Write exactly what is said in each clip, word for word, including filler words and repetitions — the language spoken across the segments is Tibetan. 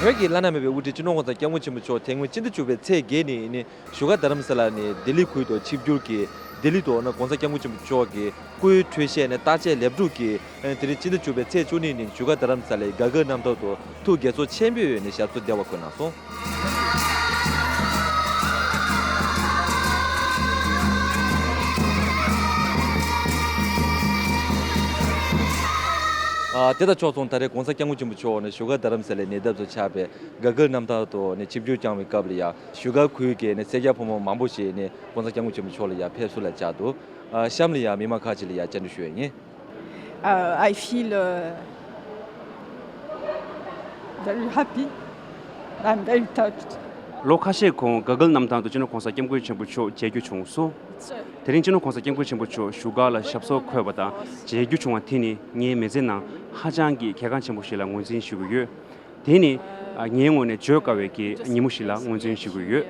བོད་ཀྱི་བླ་ན་མེད་པའི་དབུ་ཁྲིད་སྤྱི་ནོར་༸གོང་ས་༸སྐྱབས་མགོན་ཆེན་པོ་མཆོག་དེ་སྔོན་སྤྱི་ཟླ་བཅུ་པའི་ཚེས་བརྒྱད་ནས་ནི་བཞུགས་སྒར་རྡ་རམ་ས་ལ་ནས་ལྡི་ལི་ཁུལ་དུ་ཆིབས་བསྒྱུར་གྱིས་ལྡི་ལི་དུ་ནི་༸གོང་ས་༸སྐྱབས་མགོན་ཆེན་པོ་མཆོག་གི་སྐུའི་འཕྲོད་བཞེས་ནས་བརྟག་དཔྱད་ལེགས་གྲུབ་ཀྱིས་དེ་རིང་སྤྱི་ཟླ་བཅུ་པའི་ཚེས་བཅུ་གཉིས་ཉིན་བཞུགས་སྒར་རྡ་རམ་ས་ལའི་དགའ་དགའ་རྣམ་ཐར་དུ་ཐུགས་དགྱེས་ཚོར་ཆེན་པོས་ནས་ཞབས་སོར་བདེ་བར་འཁོད་གནང་སོང་། ཨ། དེ་དང་ཕྱོགས་མཚུངས་ད་རེས་༸གོང་ས་༸སྐྱབས་མགོན་ཆེན་པོ་མཆོག་ནས་བཞུགས་སྒར་རྡ་རམ་ས་ལའི་ཉེ་འདབས་སུ་ཆགས་པའི་དགའ་དགའ་རྣམ་ཐར་དུ་ནས་ཆིབས་བསྒྱུར་བསྐྱངས་པའི་སྐབས་ལ་ཡང་བཞུགས་སྒར་ཁུལ་གྱི་ནས་སེར་སྐྱ་ཕོ་མོ་མང་པོ་ཞིག་ནས་༸གོང་ས་༸སྐྱབས་མགོན་ཆེན་པོ་མཆོག་ལ་ཡང་ཕེབས་བསུ་ལ་བཅར་འདུག་ཨ། གཤམ་ལ་ཡང་མི་མང་ཁག་ཅིག་ལ་ཡང་བཅར་འདྲི་ཞུ་ཡ་ཡིན། Uh, I feel uh, very happy. I'm very touched. ལོ་ཁ་ཤས་གོང་དགའ་དགའ་རྣམ་ཐར་དུ་སྤྱི་ནོར་༸གོང་ས་༸སྐྱབས་མགོན་ཆེན་པོ་མཆོག་མཇལ་རྒྱུ་བྱུང་སོང་། དེ་རིང་སྤྱི་ནོར་༸གོང་ས་༸སྐྱབས་མགོན་ཆེན་པོ་མཆོག་བཞུགས་སྒར་ལ་ཞབས་སོར་འཁོད་པ་དང་མཇལ་རྒྱུ་བྱུང་བ་དེ་ནི་ངའི་མི་ཚེ་ནང་ཧ་ཅང་གི་གལ་འགངས་ཆེན་པོ་ཞིག་ལ་ངོས་འཛིན་ཞུ་གི་ཡོད། དེ་ནི་ངའི་ངོས་ནས་བརྗོད་དཀའ་བའི་གི་ཉིན་མོ་ཞིག་ལ་ངོས་འཛིན་ཞུ་གི་ཡོད།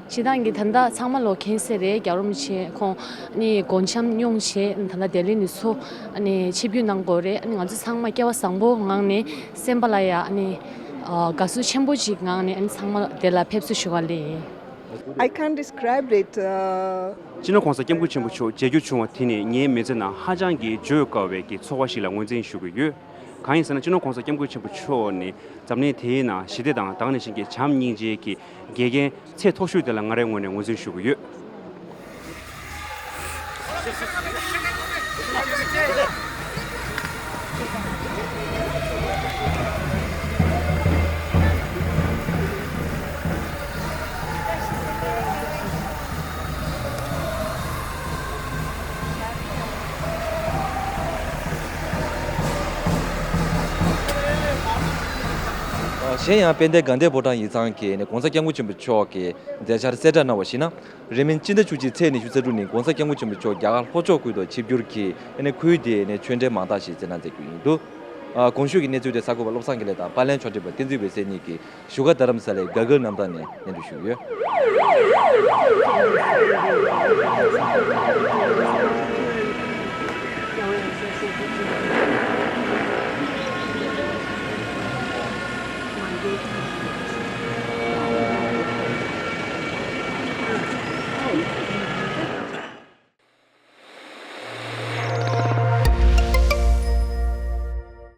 སྤྱིར་བཏང་གི་ད་ལྟ་ཚང་མ་ལོ་མཁྱེན་གསལ་རེད། རྒྱལ་བ་རིན་པོ་ཆེ་ཁོང་ནི་སྒོ་འཆམ་མྱོང་བྱས་ད་ལྟ་ལྡི་ལི་ནས་ཚུར་ནི་ཆིབས་བསྒྱུར་གནང་དགོས་རེད། ཨ་ནི་ང་ཚོ་ཚང་མ་སྐལ་བ་བཟང་པོ་ངང་ནས་སེམས་པ་ལ་ཡ་ཨ་ནི་དགའ་བསུ་ཆེན་པོ་ཅིག་ངང་ནས་ཨ་ནི་ཚང་མ་དེ་ལ་ཕེབས་བསུ་ཞུ་བ་ལས། I can't describe it. Uh, སྤྱི་ནོར་༸གོང་ས་༸སྐྱབས་མགོན་ཆེན་པོ་མཆོག་མཇལ་རྒྱུ་བྱུང་བ་དེ་ནི་ངའི་མི་ཚེ་ནང་ཧ་ཅང་གི་བརྗོད་དཀའ་བའི་གི་ཚོར་བ་ཞིག་ལ་ངོས་འཛིན་ཞུ་གི་ཡོད། གང་ཡིན་ཟེར་ན་སྤྱི་ནོར་༸གོང་ས་༸སྐྱབས་མགོན་ཆེན་པོ་མཆོག་ནི་འཛམ་གླིང་དེའི་ནང་ཞི་བདེ་དང་དེ་ནང་བཞིན་གྱི་བྱམས་སྙིང་རྗེ་གི་དགེ་རྒན་ཚད་མཐོ་ཤོས་དེ་ལ་ང་རའི་ངོས་ནས་ངོས་འཛིན་ཞུ་གི་ཡོད། གཞན་ཡང་དཔལ་ལྡན་དགའ་ལྡན་ཕོ་བྲང་ཡིག་ཚང་གིས་ནི་༸གོང་ས་༸སྐྱབས་མགོན་ཆེན་པོ་མཆོག་གི་མཛད་འཆར་གསལ་བསྒྲགས་གནང་བར་གཞིགས་ན། རིང་མིན་སྤྱི་ཟླ་བཅུ་གཅིག་ཚེས་ཉི་ཤུ་རྩ་དྲུག་ཉིན་༸གོང་ས་༸སྐྱབས་མགོན་ཆེན་པོ་མཆོག་རྒྱ་གར་ལྷོ་ཕྱོགས་ཁུལ་དུ་ཆིབས་བསྒྱུར་གྱིས་ཁུལ་དེའི་ནས་ཆོས་འབྲེལ་མང་དག་ཞིག་བསྩལ་གནང་མཛད་རྒྱུ་ཡིན་འདུག་ཨ། གོང་ཞུས་ཀྱི་གནས་ཚུལ་དེ་གསར་འགོད་པ་བློ་བཟང་དགེ་ལེགས་དང་པར་ལེན་ཕྱོགས་སྒྲིག་པ་བསྟན་འཛིན་འོད་ཟེར་གཉིས་ཀྱིས་བཞུགས་སྒར་རྡ་རམ་ས་ལའི་དགའ་དགའ་རྣམ་ཐར་ནས་སྙན་སྒྲོན་ཞུས་ཡོད།